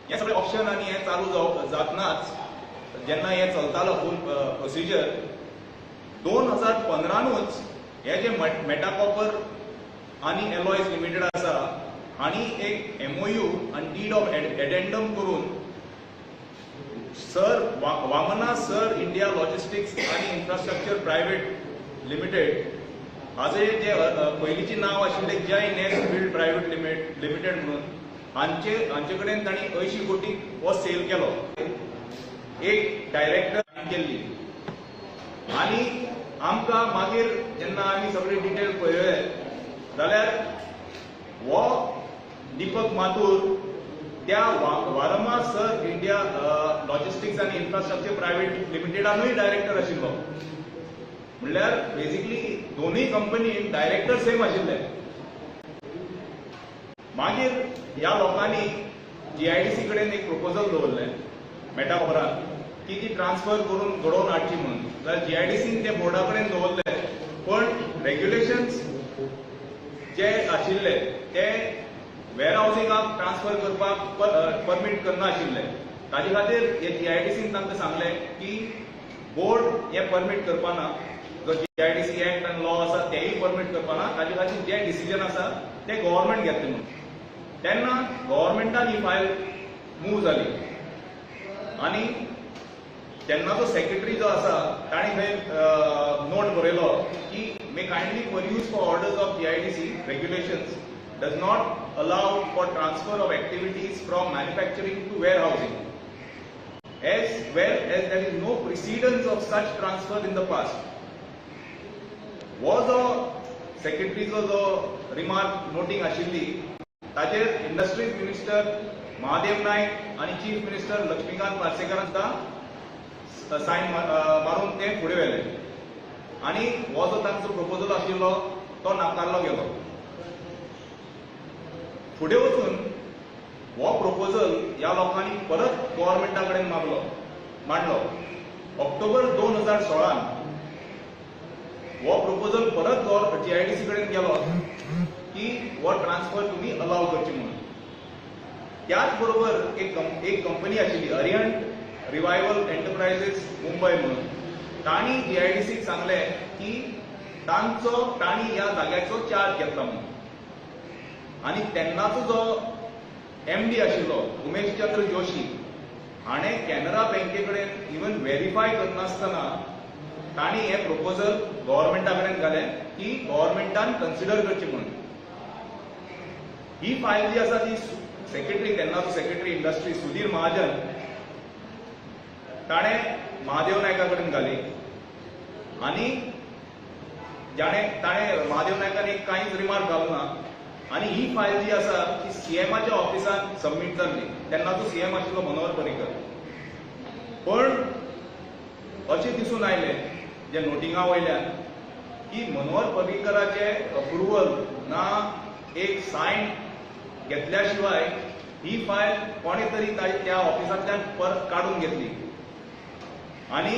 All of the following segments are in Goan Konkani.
हे सगळे ऑप्शन आनी हे चालू जातनाच जेन्ना हे चलतालो फूल प्रोसिजर, 2015नूच हे जे मेटा कॉपर आनी एलॉयज लिमिटेड आसा हांणी एक एमओयू आनी did of addendum करून सर वामना सर इंडिया लॉजिस्टिक्स आनी इन्फ्रास्ट्रक्चर प्रायव्हेट लिमिटेड, हाजे जे पयलींचें नांव आशिल्लें जय नेस्ट बिल्ड प्रायव्हेट लिमिटेड म्हणून, हांचे कडेन तांणी 80 कोटी हो सेल केलो. एक डायरेक्टर केल्ली आनी आमकां मागीर जेन्ना आमी सगळे डिटेल पळयले जाल्यार हो दीपक माथूर त्या वारमा सर इंडिया लॉजिस्टिक्स आनी इन्फ्रास्ट्रक्चर प्रायव्हेट लिमिटेडानूय डायरेक्टर आशिल्लो. म्हणल्यार बेसिकली दोनूय कंपनीन डायरेक्टर सेम आशिल्ले. मागीर ह्या लोकांनी जीआयडीसी कडेन एक प्रपोजल दवरलें मेटा कॉपरान की ती ट्रान्सफर करून घडोवन हाडची म्हणून. जाल्यार जीआयडीसीन ते बोर्डा कडेन दवरले, पण रेग्युलेशन्स जे आशिल्ले ते वेअर हावसिंगाक ट्रान्सफर करपाक परमीट करनाशिल्ले. ताजे खातीर हे जीआयडीसीन तांकां सांगलें की बोर्ड हे परमीट करपाना, जो जीआयडीसी एक्ट आनी लॉ आसा तेय परमीट करपाना, ताजे खातीर जे डिसिजन आसा ते गव्हर्मेंट घेतले म्हणून. तेन्ना गव्हर्मेंटान ही फायल मूव जाली आनी तेन्नाचो सेक्रेटरी जो आसा ताणें थंय नोट बरयलो की may kindly peruse for orders of GIDC regulations does not allow for transfer of activities from manufacturing to warehousing, as well as there is no precedence of such transfer in the past. हो जो सेक्रेटरीचो जो रिमार्क नोटींग आशिल्ली ताचेर इंडस्ट्रीज मिनिस्टर महादेव नायक आनी चीफ मिनिस्टर लक्ष्मीकांत पार्सेकारान सुद्दां सायन मारून ते फुडें व्हेले आनी हो जो तांचो प्रपोजल आशिल्लो तो नाकारलो गेलो. फुडें वचून हो प्रपोजल ह्या लोकांनी परत गव्हर्मेंटा कडेन मांडलो. ऑक्टोबर 2016 हो प्रपोजल परत जीआयडीसी कडेन गेलो की हो ट्रान्सफर तुमी अलाव करची म्हणून. त्याच बरोबर एक कंपनी आशिल्ली अरिहंत रिवायवल एंटरप्रायझीस मुंबय म्हणून, तांणी जीआयडीसीक सांगलें की तांणी ह्या जाग्याचो चार्ज घेतला म्हणून. आनी तेन्नाचो जो एमडी आशिल्लो उमेश चंद्र जोशी हाणें कॅनरा बँके कडेन इवन व्हेरीफाय करनासतना तांणी हें प्रपोजल गव्हर्मेंटा कडेन घालें की गव्हर्मेंटान कन्सिडर करचें म्हणून. ही फायल जी आसा ती सेक्रेटरी, तेन्नाचो सेक्रेटरी इंडस्ट्री सुधीर महाजन ताणें महादेव नायका कडेन घाली आनी ताणें महादेव नायकान एक कांयच रिमार्क घालूं ना आनी ही फायल जी आसा ती सीएमाच्या ऑफिसान सबमीट जाल्ली. तेन्नाचो सीएम आशिल्लो मनोहर पर्रीकर. पण अशें दिसून आयलें जे नोटिंगा वयल्यान की मनोहर पर्रीकराचे अप्रुवल ना एक सायन घेतल्या शिवाय ही फायल कोणे तरी त्या ऑफिसांतल्यान परत काडून घेतली आनी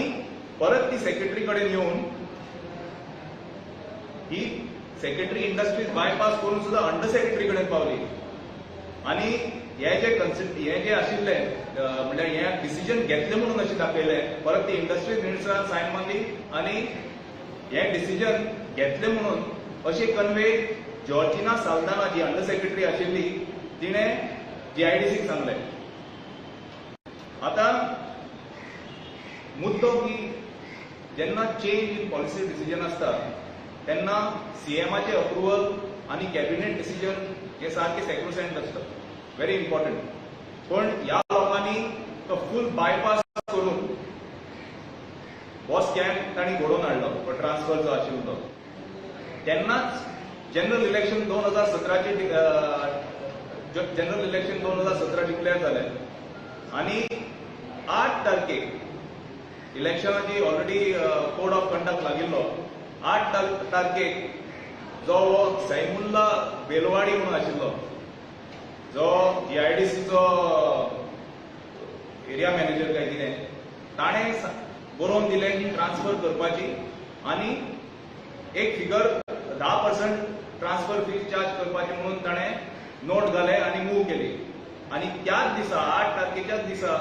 परत ती सेक्रेटरी कडेन येवन ही सेक्रेटरी इंडस्ट्रीज बायपास करून सुद्दां अंडर सेक्रेटरी कडेन पावली. आनी हे जे हे जे आशिल्ले म्हणल्यार हे डिसिजन घेतलें म्हणून अशें दाखयलें, परत ती इंडस्ट्रीज मिनिस्टरान सायन मारली आनी हे डिसिजन घेतलें म्हणून अशें कन्वे जॉर्जिना साल्दाना जी अंडर सेक्रेटरी आशिल्ली तिणें जीआयडीसीक सांगलें. आतां मुद्दो की जेन्ना चेंज इन पॉलिसी डिसिजन आसता तेन्ना सीएमाचें अप्रुवल आनी कॅबिनेट डिसिजन हे सारके सेक्रोसेंट आसता, व्हेरी इम्पॉर्टंट. पण ह्या लोकांनी तो फूल बायपास करून हो स्कॅम तांणी घडोवन हाडलो, हो ट्रान्सफर जो आशिल्लो तो. तेन्नाच general election 2017 general election 2017 declare जालें आनी 8 तारखेक इलेक्शनाची ऑलरेडी कोड ऑफ कंडक्ट लागिल्लो. 8 तारखेक जो सैमुल्ला बेलवाडी म्हणून आशिल्लो जो जीआयडीसीचो एरिया मॅनेजर काय कितें, ताणें बरोवन दिलें की ट्रान्सफर करपाची आनी एक फिगर 10% ट्रान्सफर फीज चार्ज करपाची म्हणून ताणें नोट घाले आनी मूव केली. आनी त्याच दिसा 8 तारखेच्याच दिसा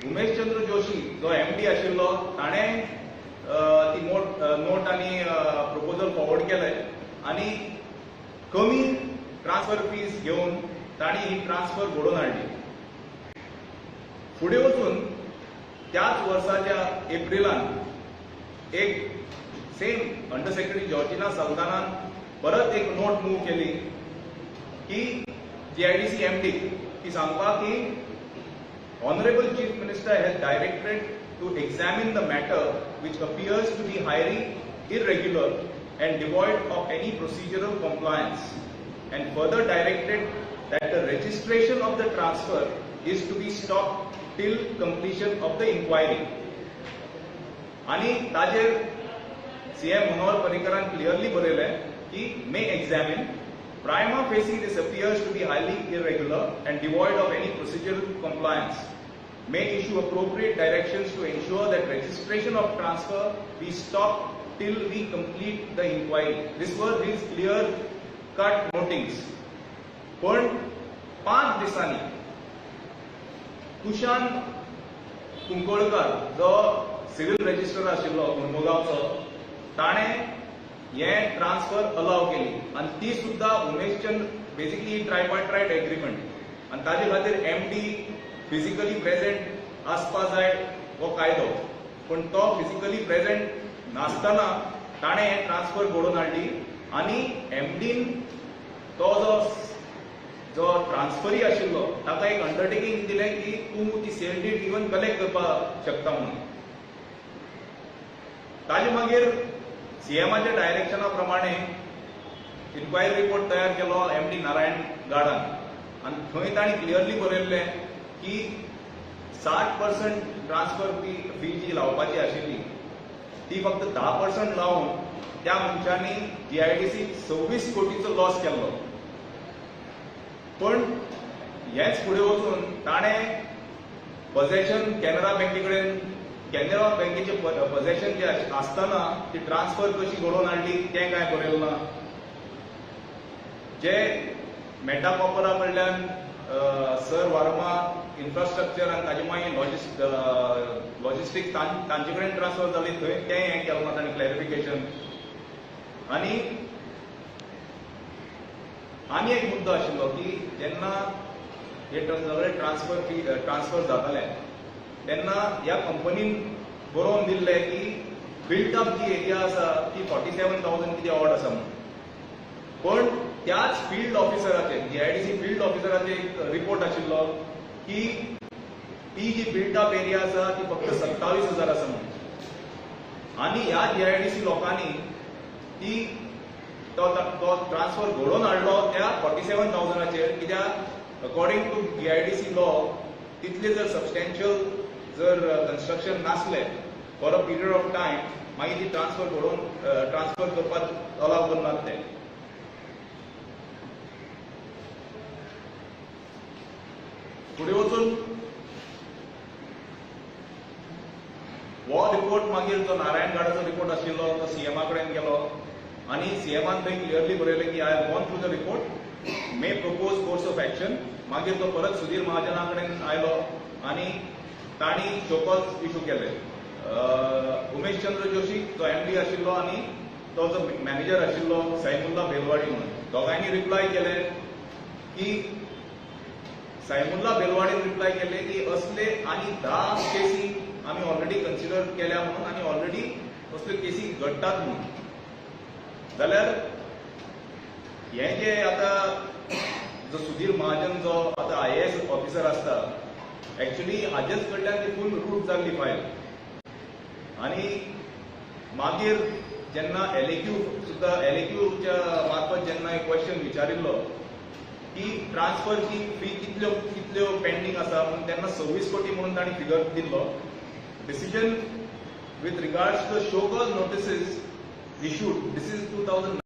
उमेश चंद्र जोशी जो एमडी आशिल्लो ताणें ती नोट आनी प्रपोजल फॉरवर्ड केलें आनी कमी ट्रान्सफर फीस घेवन तांणी ही ट्रान्सफर घडोवन हाडली. फुडें वचून त्याच वर्साच्या एप्रिलान एक सेम अंडर सेक्रेटरी जॉर्जिना सल्दानान परत एक नोट मूव केली की जीआयडीसी एमडी की सांगपाक की Honorable Chief Minister has directed to examine the matter which appears to be highly irregular and devoid of any procedural compliance, and further directed that the registration of the transfer is to be stopped till completion of the inquiry. आणि ताजेर सीएम मनोहर पर्रीकरान क्लियरली बरयलें की may examine prima facie this appears to be highly irregular and devoid of any procedural compliance. May issue appropriate directions to ensure that registration of transfer be stopped till we complete the inquiry. This were his clear cut notings. पण 5 दिसांनी तुषान कुंकळकर जो सिव्हिल रजिस्टर आशिल्लो मुरमुगांवचो ताणें हे ट्रान्सफर अलाव केली आनी ती सुद्दां उमेशचंद्र बेसिकली ट्रायपार्टायट एग्रीमेंट आनी ताजे खातीर एमडी फिजिकली प्रेझेंट आसपा जाय हो कायदो, पूण तो फिजिकली प्रेझेंट नासतना ताणें हे ट्रान्सफर घडोवन हाडली आनी एमडीन तो जो ट्रान्सफरी आशिल्लो ताका एक अंडरटेकींग दिलें की तूं ती सेल did even collect करपाक शकता म्हणून. ताजे मागीर सीएमाच्या डायरेक्शना प्रमाणे इन्क्वायरी रिपोर्ट तयार केलो एमडी नारायण गाडान आनी थंय तांणी क्लियरली बरयल्लें की 60% ट्रान्सफर फी जी लावपाची आशिल्ली ती फक्त 10% लावन त्या मनशांनी जीआयडीसी 26 कोटीचो लॉस केल्लो. पण हेच फुडें वचून ताणें पझेशन कॅनरा बँके कडेन, कॅनरा बँकेचे पझेशन जे आसतना ती ट्रान्सफर कशी घडोवन हाडली तें कांय बरयलें ना. जे मेटा कॉपरा कडल्यान सर वारमा इन्फ्रास्ट्रक्चर आनी ताजे मागीर लॉजिस्टीक तांचे कडेन ट्रान्सफर जाली थंय तें हें केलें ना तांणी क्लॅरिफिकेशन. आनी आनी एक मुद्दो आशिल्लो की जेन्ना हे सगळे ट्रान्सफर फी ट्रान्सफर जाताले तेन्ना ह्या कंपनीन बरोवन दिल्लें की बिल्ट अप जी एरिया आसा ती 47,000 कितें ऑड आसा म्हणून. पण त्याच फिल्ड ऑफिसराचे जीआयडीसी फिल्ड ऑफिसराचे एक रिपोर्ट आशिल्लो की ती जी बिल्ट अप एरिया आसा ती फक्त 27,000 आसा म्हणून. आनी ह्या जीआयडीसी लोकांनी ती तो ट्रान्सफर घडोवन हाडलो त्या 47,000 कित्याक अकॉर्डिंग टू जीआयडीसी लॉ तितले जर सबस्टेन्शियल जर कन्स्ट्रक्शन नासले for a period of time मागीर ती ट्रान्सफर घडोवन ट्रान्सफर करपाक अलाव करनात ते. फुडें वचून हो रिपोर्ट मागीर जो नारायण गाडाचो रिपोर्ट आशिल्लो तो सीएमा कडेन गेलो आनी सीएमान थंय क्लियरली बरयलें की I have gone through the report, may propose course of action. मागीर तो परत सुधीर महाजना कडेन आयलो आनी तांणी शोकॉज इशू केले. उमेश चंद्र जोशी जो एमडी आशिल्लो आनी तो जो मॅनेजर आशिल्लो साईमुल्ला बेलवाडी म्हणून, दोगांयनी रिप्लाय केले की साईमुल्ला बेलवाडीन रिप्लाय केले की असले आनी 10 केसी आमी ऑलरेडी कन्सिडर केल्या म्हणून आनी ऑलरेडी असल्यो केसी घडटात म्हणून. जाल्यार हे जे आतां जो सुधीर महाजन जो आतां आयएएस ऑफिसर आसता एक्चुअली हाजेच कडल्यान ती फूल रूट जाल्ली फायल. आनी मागीर जेन्ना एलएक्यू सुद्दां एलएक्यूच्या मार्फत जेन्ना एक क्वेश्चन विचारिल्लो की ट्रान्सफरची फी कितल्यो कितल्यो पेंडींग आसा म्हणून तेन्ना 26 कोटी म्हणून तांणी फिगर दिल्लो. Decision with regards to the show cause notices issued, this is 2019.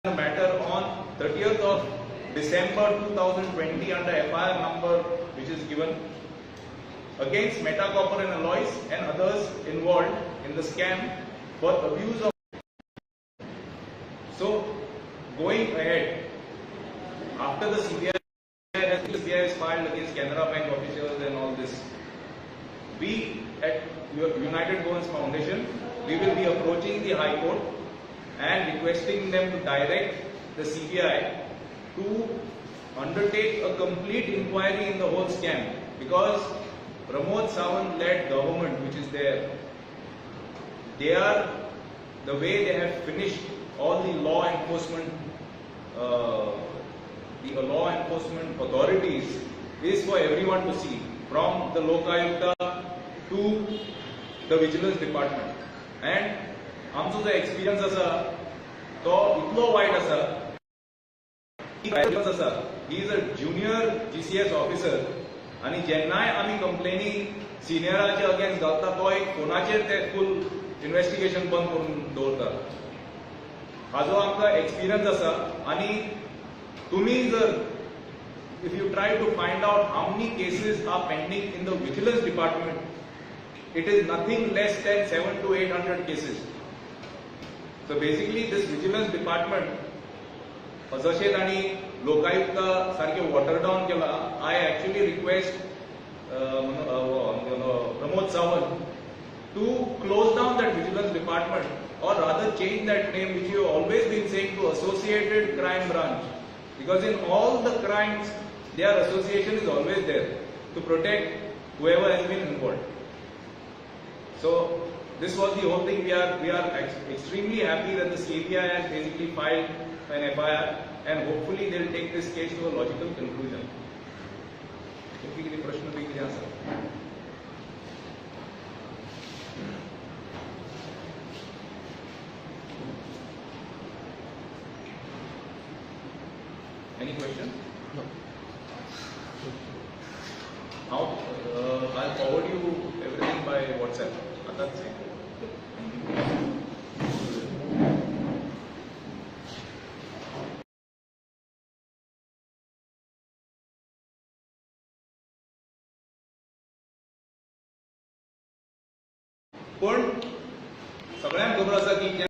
the matter on 30th of December 2020 under FIR number which is given against Meta Copper and Alloys and others involved in the scam for abuse of. So going ahead, after the CBI has filed against Canara Bank officials and all this, we at United Goans Foundation, we will be approaching the High Court and requesting them to direct the CBI to undertake a complete inquiry in the whole scam, because Pramod Sawant led government which is there, they are the way they have finished all the law enforcement, the law enforcement authorities is for everyone to see, from the Lokayukta to the Vigilance Department. And आमचो जो एक्सपिरियन्स आसा तो इतलो वायट आसा आसा, he is a junior GCS officer आनी जेन्नाय आमी कंप्लेनी सिनियराचे अगेन्स्ट घालता तो एक फोनाचेर ते फूल इन्वेस्टिगेशन बंद करून दवरता. हाजो आमकां एक्सपिरियन्स आसा. आनी तुमी जर if you try to find out how many cases are pending in the vigilance department, it is nothing less than 700 to 800 cases. So basically this vigilance department जशें तांणी लोकायुक्त सारकें वॉटर डावन केला, I actually request Pramod Sawant to close down that vigilance department, or rather change that name which you have always been saying to Associated Crime Branch, because in all the crimes their association is always there to protect whoever has been involved. So this was the whole thing. We are extremely happy that the CBI has basically filed an FIR, and hopefully they will take this case to a logical conclusion. प्रश्न बी कितें आसा? Any question? No. How? I'll forward you everything by WhatsApp. That's it. Thank you. पण सगळ्यांक खबर आसा की